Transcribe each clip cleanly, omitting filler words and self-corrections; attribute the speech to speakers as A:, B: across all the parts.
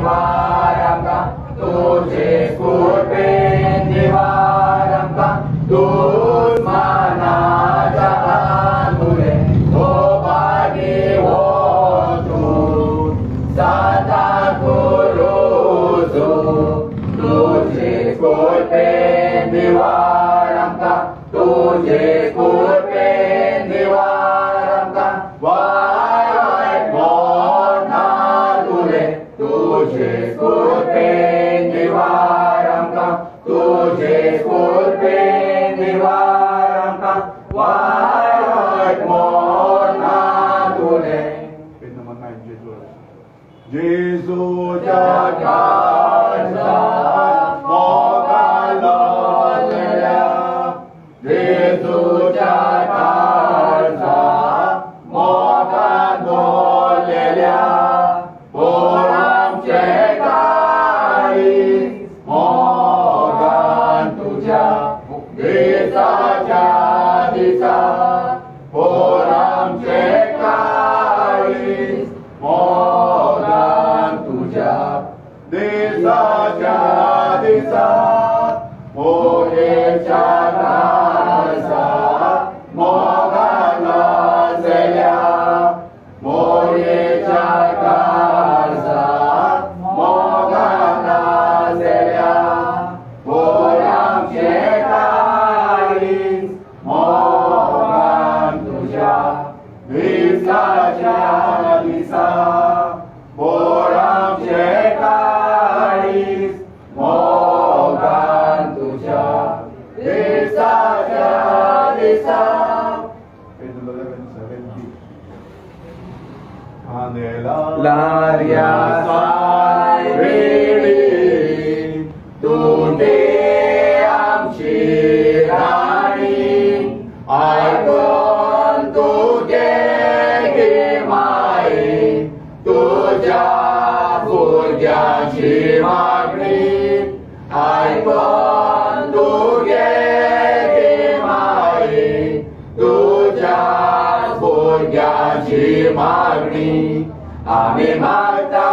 A: निवार आमकां तुजे कृपेन निवार आमकां दुस्मानाच्या आंगुले हो भागी हो तूं सदां गुरुजू तुजे कृपेन निवार आमकां तुजे कृपेन निवार आमकां वायट मोना तुले तुजे कृपेन निवार आमकां तुजे कृपेन निवार आमकां वायट मोना तुले.
B: Page number 9, जेजूच्या काळजात मोगान लोळल्या जेजूच्या काळजात मोगान लोळल्या पोर आमचें काळीज मोगान तुज्या दिसाच्या दिसा पोर आमचें काळीज मोगान तुज्या दिसाच्या दिसा मोरेच्या काळजात मोगान लोळल्या मोरेच्या काळजात मोगान लोळल्या पोर आमचें काळीज मोगान तुज्या दिसाच्या दिसा पोर आमचें काळीज मोगान तुज्या दिसाच्या दिसा. Page number 11, 70.
A: लार्या वेळी तूं ते आमची राणी आयकून तुगे गे माई तुज्या भुरग्यांची मागणी आयकून तुगे गे माई तुज्या भुरग्यांची मागणी आमी मागता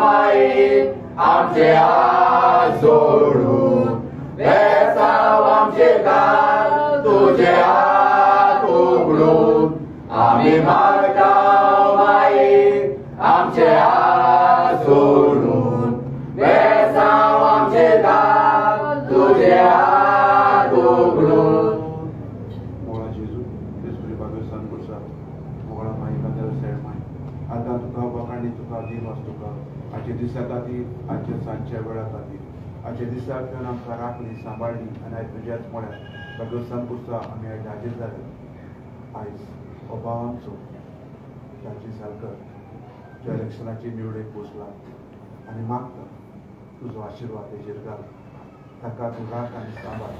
A: माई आमचे हात जोडून बेसांव आमचे दार तुजे हात उगडून आमी मागता माई आमचे हात जोडून बेसांव आमचे दार तुजे हात उगडून.
B: मोगळा जेजू तेच तुजे पाकिस्तान करसा मोगळा माई कांद्यार सेळ माई आतां तुका वखाणी तुका दिवस तुका आजच्या दिसा खातीर आजच्या सांजच्या वेळा खातीर आजच्या दिसाक तुवें आमकां राखली सांबाळ्ळी आनी आयज तुज्याच मोळ्यात पाकिस्तान करसा आमी आयज हाजीर जाले. आयज हो भाव आमचो ताजी सालकर ज्या इलेक्शनाची निवडीक बसला आनी मागता तुजो आशिर्वाद तेजेर घाल ताका तूं राख आनी सांबाळ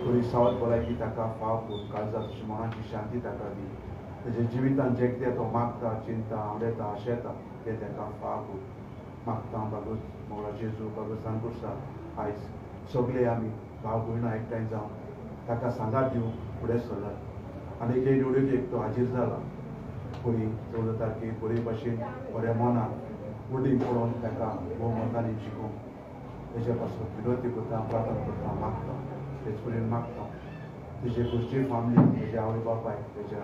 B: बरी सावत भलायकी ताका फाव करून काळजात मनाची शांती ताका दी तेज्या जिवितान जें कितें तो मागता चिंता आवडेता आशेता तें ताका फाव करून मागता बागोस मोगळा जेजू बागोसान करसा आयज सगळे आमी भाव भयणां एकठांय जावन ताका सांगात दिवंक फुडें सरल्यात आनी एक निवडणुकेक तो हाजीर जाला पयली 14 तारखेक बरे भाशेन बऱ्या मनान वोटींग पळोवन ताका भोवमतांनी जिखूंक तेज्या पासून विनवती करता प्रार्थना करता मागता तेच परेन मागता तेजे घरची फामिली तेज्या आवय बापायक तेज्या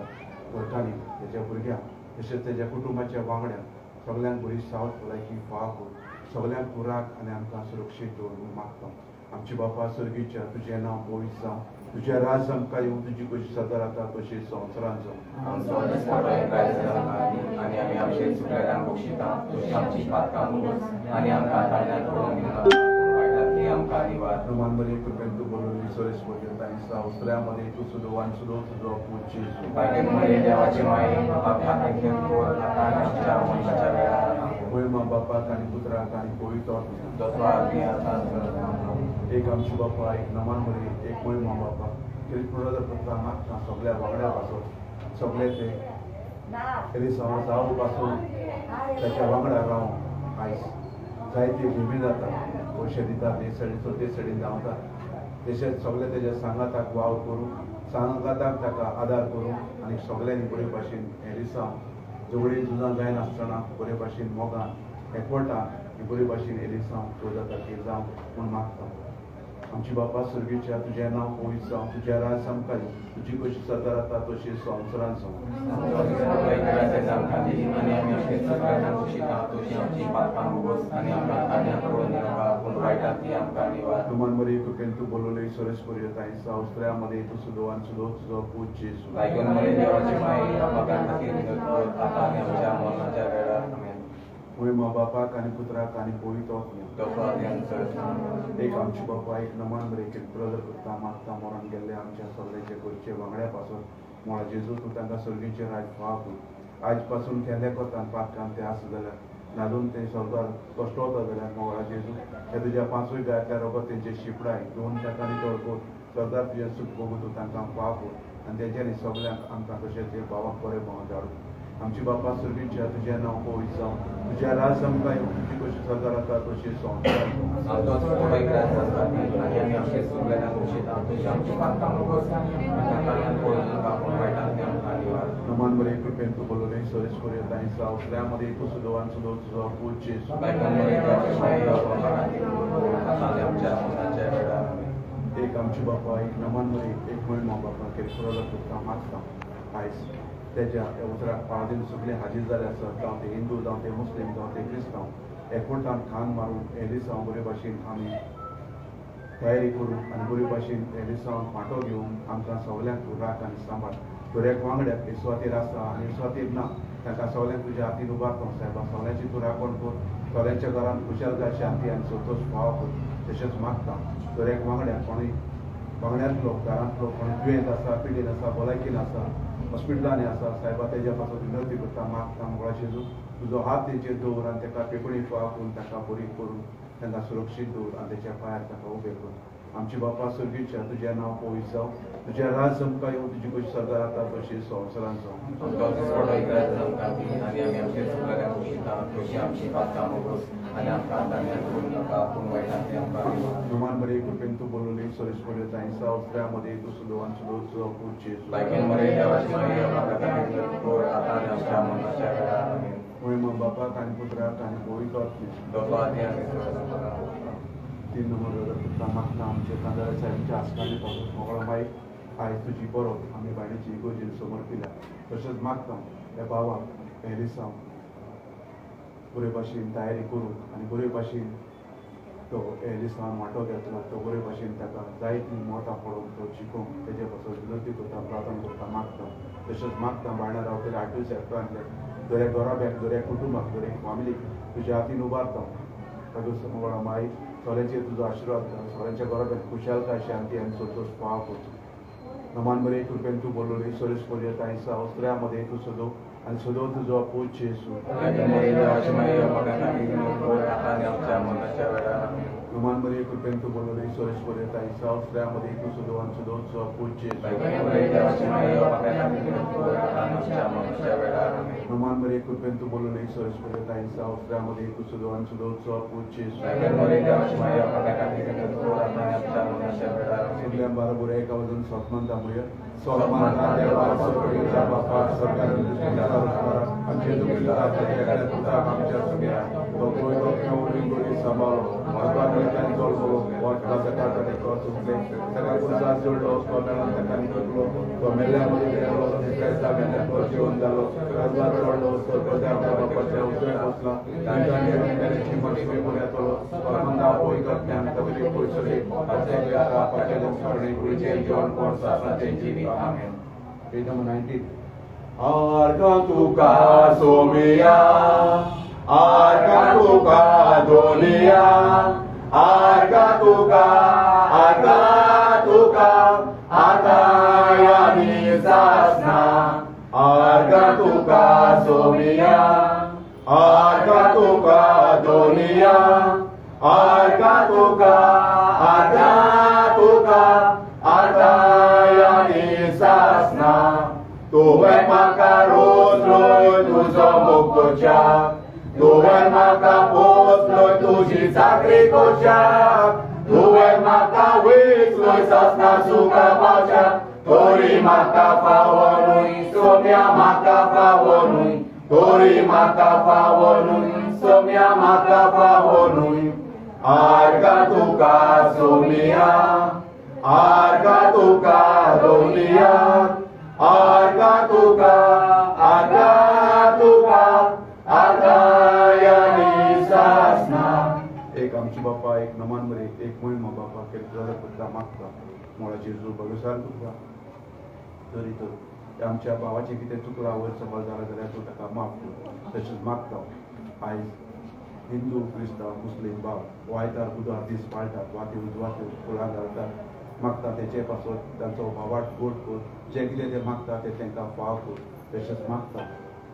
B: घरकान्नीक तेज्या भुरग्यांक तशेंच तेज्या कुटुंबाच्या वांगड्यांक सगल्यांक बरी सावत भलायकी फाव करून सगल्यांक कुराक आनी आमकां सुरक्षीत दवर म्हूण मागता. आमचे बापा सर्गीच्या तुजें नांव पवित्र जावं तुजें राज आमकां येवं तुजी कशी सदां जाता तशी संवसारांत जावं.
A: आमचो दिसपटो आनी आमी आमचे चुकलेल्यांक बक्षिता तशी आमची पातकां मुगोस आनी आमकां ताळ्यांत पडोवंक दिवनाका वायटांतली आमकां निवार.
B: रोमान बरी कृपेन तूं बरोवली सोरेस पर्यंत संवसारामध्ये तूं सुदोवान सुदो तुजो पूत जेजू.
A: बायलेन मरे देवाची माई आपल्या आतां आमच्या मनशाच्या वेळार
B: मोहिमा बापाक आनी पुत्राक आनी पवित्र आत्म्याक.
A: जसो आदी आतां सदां.
B: एक आमचे बापा एक नमान बरी एक मोहिमा बापा कितें पुरोहित मागता सगळ्या वांगड्या पासून सगळे ते एलिसांव जावं पासून ताच्या वांगडा रावन आयज जायते जिमी जाता पयशे दिता ते सायडीचो ते सायडीन धांवता तशेंच सगळे तेज्या सांगाताक वावर करूं सांगाताक ताका आदार करूं आनी सगळ्यांनी बरे भाशेन हें लिसांव झगडीं झुजां जायनासतना बरे भाशेन मोगान एकवटान आनी बरे भाशेन एलिसांव चवदा तारखेर जावं म्हूण मागता. आमची बापा सर्गीच्या तुजें नांव पवित्र जावं, तुज्या राज आमकां दी, तुजी कशी सदां जाता तशी संवसारांत जावं. तुमान मरे कृपेन तूं बोलवले ईश्वरेश्वरी ताई तूं सुदो आनी सुदो तुजो पूत जेजू. मा बापाक आनी पुत्राक आनी पवित्र आत्म्याक. एक आमचे बापा एक नमन बरे एक ब्रदर करता मागता मरण गेल्ले आमच्या सगळ्याचे घरचे वांगड्या पासून मोळा जेजू तूं तांकां सर्गीचे राज फाव कर. आयज पासून केल्ल्या कोतान पातकान ते आसा जाल्यार नादून ते संवसार कश्ट वता जाल्यार मोळा जेजू हे तुज्या पांचूय गायतल्या रोगत तेंचे शिपडाय दोन तांकां नितळ कर. सरदार तुजें सूख भोगू तूं तांकां फाव कर आनी तेंच्यांनी सगल्यांक आमकां तशेंच ते भावाक बरें भावन धाडू. आमची बापा सर्गीच्या तुजें नांव पवित्र जावं, तुज्या राज आमकां येवं, तुजी कशी सदां जाता तशी संवसारांत. नमन बरे कृपेन तूं बोलवले ईश्वरेश्वरी ताई सावसऱ्यामध्ये तूं सुदो आनी सुदो तुजो पूत जेजू. एक आमची बापा एक नमन बरे एक म्हयनो बापा केरकुराला करता मागता. आयज तेज्या ह्या उतराक पाळदीन सगळे हाजीर जाले आसत, जावं ते हिंदू जावं ते मुस्लीम जावं ते क्रिस्तांव, एकवटान खान मारून हे दिसांव बरे भाशेन आमी तयारी करून आनी बरे भाशेन हे दिसांव फांटो घेवन आमकां सगल्यांक तूं राख आनी सांबाळ. दरेक वांगड्याक हे सुवातेर आसा आनी सुवातेर ना तांकां सगल्यांक तुज्या हातीन उबारता सायबा. सगल्यांची तूं राखण कर, सगल्यांच्या घरान खुशालकाय शांती आनी संतोश फाव कर. तशेंच मागता दरेक वांगड्याक कोणूय वांगड्यांतलो घरांतलो कोण दुयेंत आसा, पिडेन आसा, भलायकेन आसा, हॉस्पिटलांनी आसा सायबा तेज्या पासून विनंती करता मागता मोळा जेजू तुजो हात तेंचेर दवर आनी ताका पेपणी फाव करून ताका बरी करून तांकां सुरक्षीत दवर आनी तेच्या पांयार ताका उबें कर. आमची बापा सर्गीच्या तुजें नांव पवित्र जावं, तुज्या राज आमकां येवं, तुजी कशी सदां जाता तशी संवसारांत जावं. नमान बरे कृपेन तूं बोलवले ईश्वरेश्वरी ताई सावसऱ्यामध्ये तूं सुदो आनी सुदो तुजो पूत जेजू. मा बापाक आनी पुत्राक आनी पवित्र आत्म्याक. तीन नंबर करता मागता आमचे तांदळा साहेबच्या आसकानी पासून मोगळा माईक आयज तुजी बरो आमी बायणेची इगोर्जेन समोर पिल्या. तशेंच मागता ह्या बाबाक हे दिसांव बरे भाशेन तयारी करूंक आनी बरे भाशेन तो हे दिसांव वांटो घेतला तो बरे भाशेन ताका जायतीं मोटां पडोवंक तो शिकोवंक तेजे पासून विनंती करता प्रार्थना करता मागता. तशेंच मागता बायणां रावतले आठूय सेक्टरांतले दरेक घराब्याक दरेक कुटुंबाक दरेक फामिलीक तुज्या हातीन उबारता. ताका मोगळा माई सगळ्यांचेर तुजो आशिर्वाद घाल, सगळ्यांच्या घराब्याक खुशालकाय शांती आनी संतोश फाव कर. नमान बरे कृपेन तूं बोलवले ईश्वरेश्वरी ताई सावसऱ्यामध्ये तूं सदो आनी सदो तुजो पूत जेजू. नमान बरे कृपेन तूं बोलवले ईश्वरेश्वरी ताई सावसऱ्यामध्ये तूं सदो आनी सदो तुजो पूत जेजू. नमान बरे कृपेन तूं बोलवले ईश्वरेश्वरी ताई सावसऱ्यामध्ये तूं सदो आनी सदो तुजो पूत जेजू. सगळ्या बरोबर एका वजन स्वप्नांता मुया स्वप्नांता देवा सर्गीच्या बापा सरकार आमचे पुत्राक आमच्या सगळ्या तो गोरी सांबाळो जोडलो ताका निकलो तो मेल्ल्यामध्ये गेलो तो जीवन जालो चडलो बापाच्या उजव्या बसला Page number 19. आर्गां तुका सोमिया, आर्गां तुका दोनिया, आर्गां तुका, आर्गां तुका, आतां आमी सासना. आर्गां तुका सोमिया, आर्गां तुका दोनिया, आर्गां तुका, आर्गां तुका, आतां आमी सासना. तुवें म्हाका रोज रोज तुजो मोग करच्याक, तुवें म्हाका पोसलोय तुजी चाकरी करच्याक, तुवें म्हाका विचलोय सासना सुखा पावच्याक, तरी म्हाका फावो न्हय सोम्या म्हाका फावो न्हय तोरी म्हाका फावो न्हय सोम्या म्हाका फावो न्हय आर्गां तुका सोमिया आर्गां तुका दवलिया आर्गां तुका आर्गां तुका आर्गां सासना. एक आमची बापा एक नमन मरे एक मोहिमा बापा केल्लो पुता मागता मोळा जेजू भगवसान तुका तरी तर आमच्या भावाचें कितें चुकलां वयर समज जाला जाल्यार तूं ताका माफ कर. तशेंच मागता आयज हिंदू क्रिस्तांव मुस्लीम भाव आयतार बुधवार दीस पाळटात वाती उजवात्यो फुलां घालतात मागता तेचे पासत तांचो भावाट गोड कर जें कितें ते मागता तें तांकां फाव कर. तशेंच मागता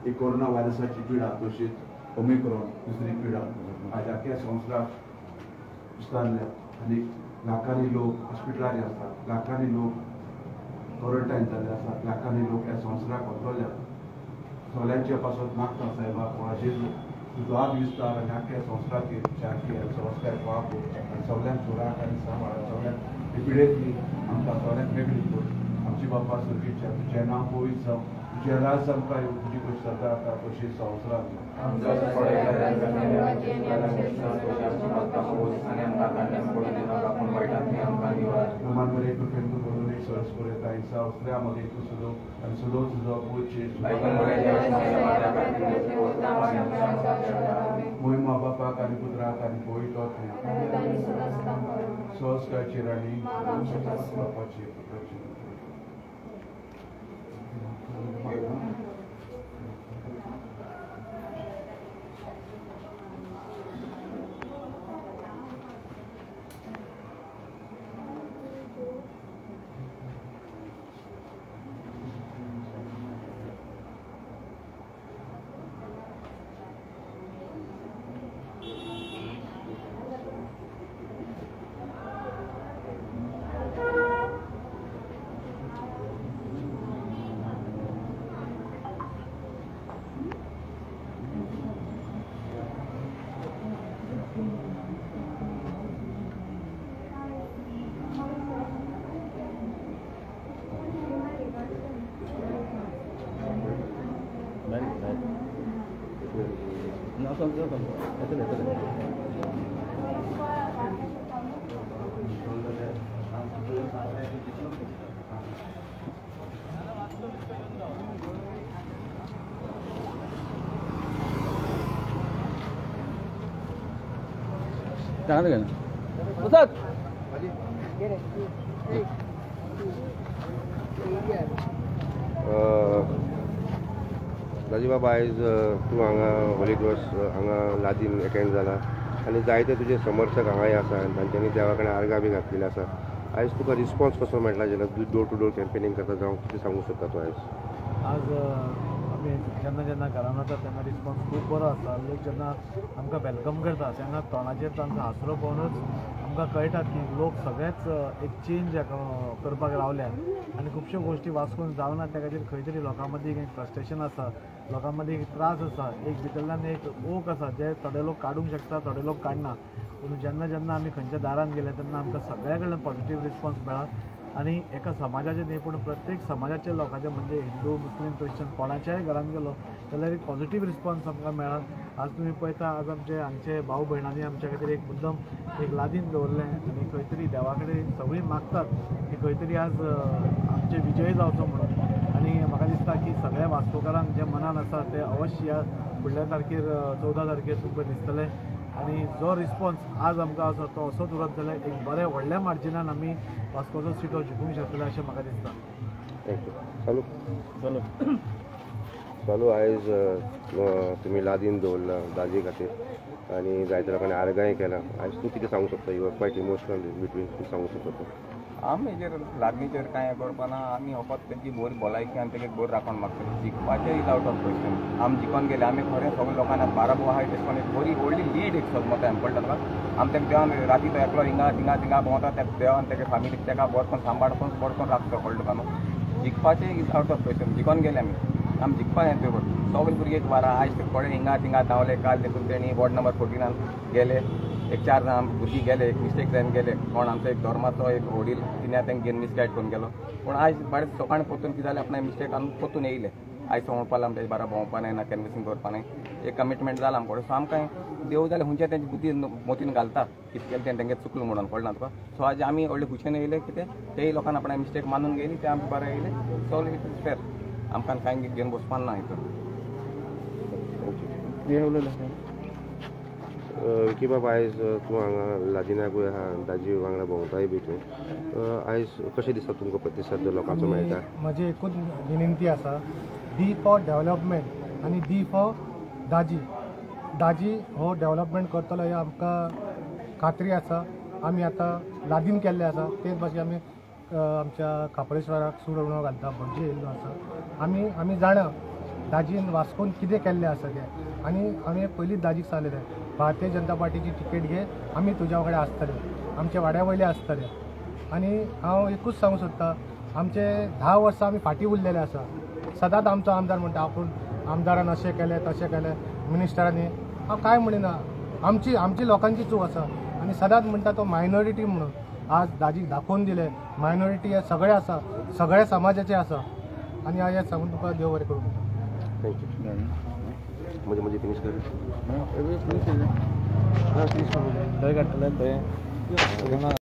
B: ही कोरोना व्हायरसाची पिडा तशीच ओमिक्रॉन दुसरी पिडा आयज आख्या संवसाराक विस्तारल्या आनी लाखांनी लोक हॉस्पिटलांनी आसात लाखांनी लोक क्वॉरंटायन जाल्ले आसात लाखांनी लोक ह्या संवसाराक वतले. सगळ्यांचे पासत मागता साहेबा कोणा जेजू तुजो हात विस्तार आनी आख्या संवसाराचेर सारकी संस्कार फाव कर आनी सगळ्यांक सुराक आनी सांबाळ सगळ्यांक पिडेंतली आमकां सगळ्यांक मेकळी कर. आमची बापा सुर्गीच्या तुजें नांव पवित्र जावं तुजें राज आमकां येवं तुजी कशी सदां आसा तशी संवसारांत. नमन मरे कृपेन तूं भरून एक सरस पुरयता संवसारा मदीं तूं सुदो आनी सुदो तुजो पूत जेजू. मोहिमा बापाक आनी पुत्राक आनी पवित्र आत्म्याक संस्काराची राणी बापाची पुत्राची.
C: दाजी बाबा आयज तूं हांगा होली क्रॉस हांगा लादीन अटेंड जाला आनी जायते तुजे समर्थक हांगाय आसा आनी तांच्यांनी देवा कडेन आर्गां बी घातलेली आसा. आयज तुका रिस्पॉन्स कसो मेळटा जेन्ना तूं डोर टू डोर कॅम्पेनींग करता जावं कितें सांगूंक सोदता तूं आयज?
D: आज आमी जेन्ना जेन्ना घरान वता तेन्ना रिस्पॉन्स खूब बरो आसता. लोक जेन्ना आमकां welcome करता तेन्ना तोंडाचेर तांचो हांसरो पळोवनूच आमकां कळटा की लोक सगळेच एक चेंज करपाक रावल्यात आनी खुबश्यो गोश्टी वास्कोन जावना त्या खातीर खंय तरी लोकां मदीं एक फ्रस्ट्रेशन आसा, लोकां मदीं एक त्रास आसा, एक भितरल्यान एक ओक आसा जे थोडे लोक काडूंक शकता थोडे लोक काडना. पूण जेन्ना जेन्ना आमी खंयच्या दारान गेले तेन्ना आमकां सगळ्या कडल्यान पॉझिटीव रिस्पॉन्स मेळ्ळा आनी एका समाजाचे न्ही पूण प्रत्येक समाजाच्या लोकांचे म्हणजे हिंदू मुस्लीम क्रिश्चन कोणाच्याय घरान गेलो जाल्यार एक पॉझिटीव रिस्पॉन्स आमकां मेळ्ळा. आज तुमी पळयता आज आमचे हांगचे भाव भयणांनी आमच्या खातीर एक मुद्दम एक लादीन दवरलें आनी खंय तरी देवा कडेन सगळीं मागतात की खंय तरी आज आमचे विजय जावचो म्हणून. आनी म्हाका दिसता की सगळ्या वास्कोकारांक जे मनान आसा ते अवश्य ह्या फुडल्या तारखेर 14 तारखेर तुमकां दिसतलें आनी जो रिस्पॉन्स आज आमकां आसा तो असोच उरत जाल्यार एक बरें व्हडल्या मार्जिनान आमी वास्कोचो सिटो जिखूंक शकतले अशें म्हाका दिसता.
C: Thank you. चालू चालू चालू. आयज तुमी लादीन दवरला दाजी खातीर आनी जायत्या लोकांनी आर्गांय केलां. आयज तूं कितें सांगूंक शकता? You are quite emotional in between. तूं सांगूंक शकता तूं?
A: आमी हेजेर लागणीचेर कांय करपाना. आमी फकत तेजी बरी भलायकी आनी तेगे बरी राखण मागतली. जिखपाचें is out of question. आमी जिखोन गेले आमी खरें सगळे लोकांनी बाराबो आहाय तेश कोन्न एक बरी व्हडली लीड एक मतां पडटा तुका. आमी तेका देवान राती तो एकलो हिंगा थिंगा थिंगा भोंवता तेका देवान तेगे फामिलीक तेका बरो करून सांबाळ करून बरो करून राखचो कळ्ळें तुका न्हू. जिखपाचें is out of question. जिखोन गेले आमी आमी जिखपा हें पेपर सगळे भुरगे एक बारा आयज ते थोडे हिंगा थिंगा धांवले काल देखून तेणी वॉर्ड नंबर 14 गेले एक 4 जाण भुरगीं गेले एक मिस्टेक जावन गेले. कोण आमचो एक धर्माचो एक वडील तिणें तांकां घेवन मिसगायड करून गेलो. पूण आयज बारीक सकाळीं परतून कितें जालें आपणा मिस्टेक आमी परतून येयले. आयज म्हणपाक आमी तेजे बारा भोंवपा नाय ना कॅनवसिंग करपा नाय, एक कमिटमेंट जाला आमकां. सो आमकां देव जाल्यार खंयच्या तेंची बुद्धी मोतीन घालता कितें केलें तें तेंगे चुकलो म्हणून कळना तुका. सो आज आमी व्हडले खुशेन येयले कितें तेय लोकांक आपणा मिस्टेक मानून गेली, ते आमकां बरें येयले. सो it is fair, आमकां कांय घेवन बसपा ना हितून.
C: विकी बाबा, आयज तूं हांगा लादिनाकूय आहा, दाजी वांगडा भोंवताय बी तूं, आयज कशें दिसता तुमकां प्रतिसाद जो लोकांचो मेळटा?
E: म्हजी एकूच विनंती आसा, डी फॉर डेवलपमेंट आनी डी फॉर दाजी. दाजी हो डेवलपमेंट करतलो हे आमकां खात्री आसा. आमी आतां लादीन केल्लें आसा, तेच भाशेन आमी आमच्या खापरेश्वराक सूर उणो घालता, भटजी येयल्लो आसा. आमी आमी जाणा दाजीन वास्कोन कितें केल्लें आसा तें, आनी हांवें पयलींच दाजीक सांगलेलें भारतीय जनता पार्टीची तिकेट घे, आमी तुज्या वांगडा आसतले, आमच्या वाड्या वयले आसतले. आनी हांव एकूच सांगूंक सोदतां, आमचे 10 वर्सां आमी फाटीं उरलेले आसा. सदांच आमचो आमदार म्हणटा आपूण आमदारान अशें केलें तशें केलें, मिनिस्टरांनी. हांव कांय म्हणिना, आमची आमची लोकांची चूक आसा. आनी सदांच म्हणटा तो मायनॉरिटी म्हणून, आज दाजीक दाखोवन दिलें मायनॉरिटी हे सगळे आसा, सगळ्या समाजाचे आसा. आनी हांव हें सांगून तुका देव बरें करूं.
C: Thank you. म्हणजे म्हणजे फिनिश कर.
D: थंय काडटले थंय.